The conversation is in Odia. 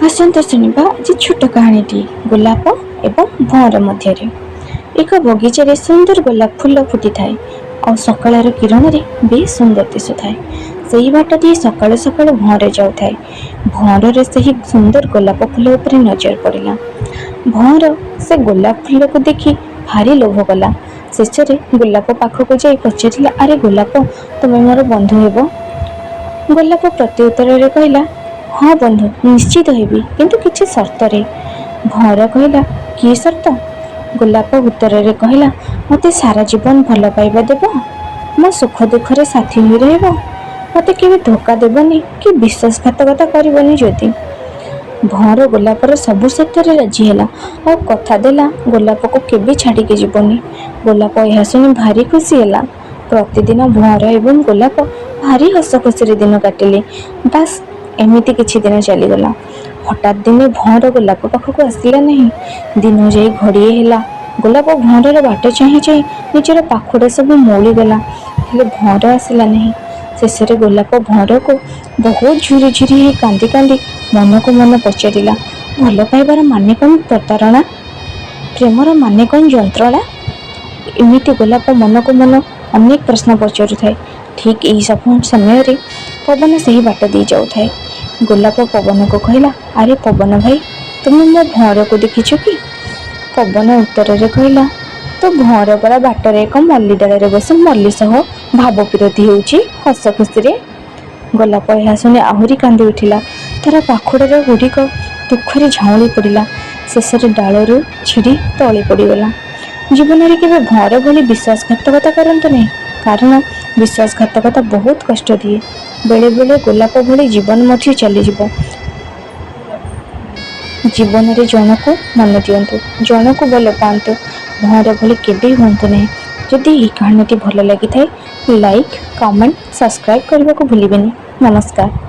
ଆସନ୍ତୁ ଶୁଣିବା ଆଜି ଛୋଟ କାହାଣୀଟି ଗୋଲାପ ଏବଂ ଭଅଁର ମଧ୍ୟରେ। ଏକ ବଗିଚାରେ ସୁନ୍ଦର ଗୋଲାପ ଫୁଲ ଫୁଟିଥାଏ ଆଉ ସକାଳର କିରଣରେ ବେଶ ସୁନ୍ଦର ଦିଶୁଥାଏ। ସେଇ ବାଟ ଦେଇ ସକାଳୁ ସକାଳୁ ଭଅଁର ଯାଉଥାଏ। ଭଅଁରର ସେହି ସୁନ୍ଦର ଗୋଲାପ ଫୁଲ ଉପରେ ନଜର ପଡ଼ିଲା। ଭଅଁର ସେ ଗୋଲାପ ଫୁଲକୁ ଦେଖି ଭାରି ଲୋଭ କଲା। ଶେଷରେ ଗୋଲାପ ପାଖକୁ ଯାଇ ପଚାରିଲା, "ଆରେ ଗୋଲାପ, ତୁମେ ମୋର ବନ୍ଧୁ ହେବ?" ଗୋଲାପ ପ୍ରତ୍ୟୁତ୍ତରରେ କହିଲା, "ହଁ ବନ୍ଧୁ, ନିଶ୍ଚିତ ହେବି, କିନ୍ତୁ କିଛି ସର୍ତ୍ତରେ।" ଭଅଁର କହିଲା, "କି ସର୍ତ୍ତ?" ଗୋଲାପ ଉତ୍ତରରେ କହିଲା, "ମୋତେ ସାରା ଜୀବନ ଭଲ ପାଇବା ଦେବ? ମୋ ସୁଖ ଦୁଃଖରେ ସାଥୀ ହୋଇ ରହିବ? ମୋତେ କେବେ ଧୋକା ଦେବନି କି ବିଶ୍ୱାସଘାତକତା କରିବନି ଯଦି?" ଭଅଁର ଗୋଲାପର ସବୁ ସର୍ତ୍ତରେ ରାଜି ହେଲା ଆଉ କଥା ଦେଲା, ଗୋଲାପକୁ କେବେ ଛାଡ଼ିକି ଯିବନି। ଗୋଲାପ ଏହା ଶୁଣି ଭାରି ଖୁସି ହେଲା। ପ୍ରତିଦିନ ଭଅଁର ଏବଂ ଗୋଲାପ ଭାରି ହସ ଖୁସିରେ ଦିନ କାଟିଲେ। ବାସ୍, ଏମିତି କିଛି ଦିନ ଚାଲିଗଲା। ହଠାତ୍ ଦିନେ ଭଅଁର ଗୋଲାପ ପାଖକୁ ଆସିଲା ନାହିଁ। ଦିନ ଯାଇ ଘଡ଼ିଏ ହେଲା। ଗୋଲାପ ଭଅଁରର ବାଟ ଚାହିଁ ଚାହିଁ ନିଜର ପାଖୁଡ଼ା ସବୁ ମଉଳିଗଲା, ହେଲେ ଭଅଁର ଆସିଲା ନାହିଁ। ଶେଷରେ ଗୋଲାପ ଭଅଁରକୁ ବହୁତ ଝୁରି ଝୁରି ହେଇ କାନ୍ଦି କାନ୍ଦି ମନକୁ ମନ ପଚାରିଲା, "ଭଲ ପାଇବାର ମାନେ କ'ଣ ପ୍ରତାରଣା? ପ୍ରେମର ମାନେ କ'ଣ ଯନ୍ତ୍ରଣା?" ଏମିତି ଗୋଲାପ ମନକୁ ମନ ଅନେକ ପ୍ରଶ୍ନ ପଚାରୁଥାଏ। ଠିକ୍ ଏହି ସବୁ ସମୟରେ ପବନ ସେହି ବାଟ ଦେଇ ଯାଉଥାଏ। ଗୋଲାପ ପବନକୁ କହିଲା, "ଆରେ ପବନ ଭାଇ, ତୁମେ ମୋ ଭଅଁରକୁ ଦେଖିଛ କି?" ପବନ ଉତ୍ତରରେ କହିଲା, "ତୋ ଭଅଁର ପରା ବାଟରେ ଏକ ମଲ୍ଲି ଡାଳରେ ବସି ମଲ୍ଲି ସହ ଭାବ ବିରୋଧୀ ହେଉଛି ହସ ଖୁସିରେ।" ଗୋଲାପ ଏହା ଶୁଣି ଆହୁରି କାନ୍ଦି ଉଠିଲା। ତାର ପାଖୁଡ଼ାର ଗୁଡ଼ିକ ଦୁଃଖରେ ଝାଉଁଳି ପଡ଼ିଲା। ଶେଷରେ ଡାଳରୁ ଛିଡ଼ି ତଳେ ପଡ଼ିଗଲା। ଜୀବନରେ କେବେ ଭଅଁର ଭଳି ବିଶ୍ୱାସଘାତକତା କରନ୍ତୁ ନାହିଁ, କାରଣ ବିଶ୍ୱାସଘାତକତା ବହୁତ କଷ୍ଟ ଦିଏ। ବେଳେ ବେଳେ ଗୋଲାପ ଭଳି ଜୀବନ ମଧ୍ୟ ଚାଲିଯିବ। ଜୀବନରେ ଜଣକୁ ମନ ଦିଅନ୍ତୁ, ଜଣକୁ ଭଲ ପାଆନ୍ତୁ, ଭଅଁର ଭଳି କେବେ ହୁଅନ୍ତୁ ନାହିଁ। ଯଦି ଏହି କାହାଣୀଟି ଭଲ ଲାଗିଥାଏ, ଲାଇକ୍, କମେଣ୍ଟ, ସବସ୍କ୍ରାଇବ୍ କରିବାକୁ ଭୁଲିବେନି। ନମସ୍କାର।